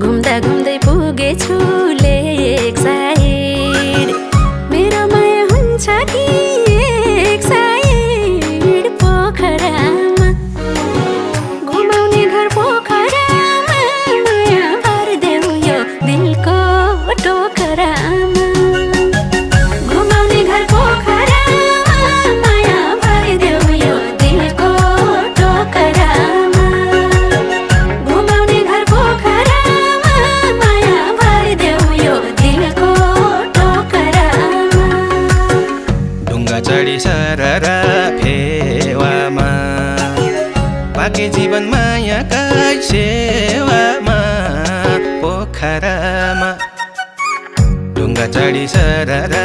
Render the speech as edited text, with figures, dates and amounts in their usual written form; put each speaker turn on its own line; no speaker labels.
घुम्दा घुम्दै पुगेछु लेक साइड मेरो माया हुन्छ कि एक साइड पोखरामा घुमाउने घर पोखरामा माया भरिदेऊ यो दिलको टोकरामा घुमाउने घर पोखरामा माया भरिदेऊ यो दिलको टोकरामा घुमाउने घर पोखरामा माया भरिदेऊ यो दिलको टोकरामा
ढुङ्गा चढी सररा फेवामा बाँके जीवन मायाका सेवामा पोखरामा ढुङ्गा चढी सररा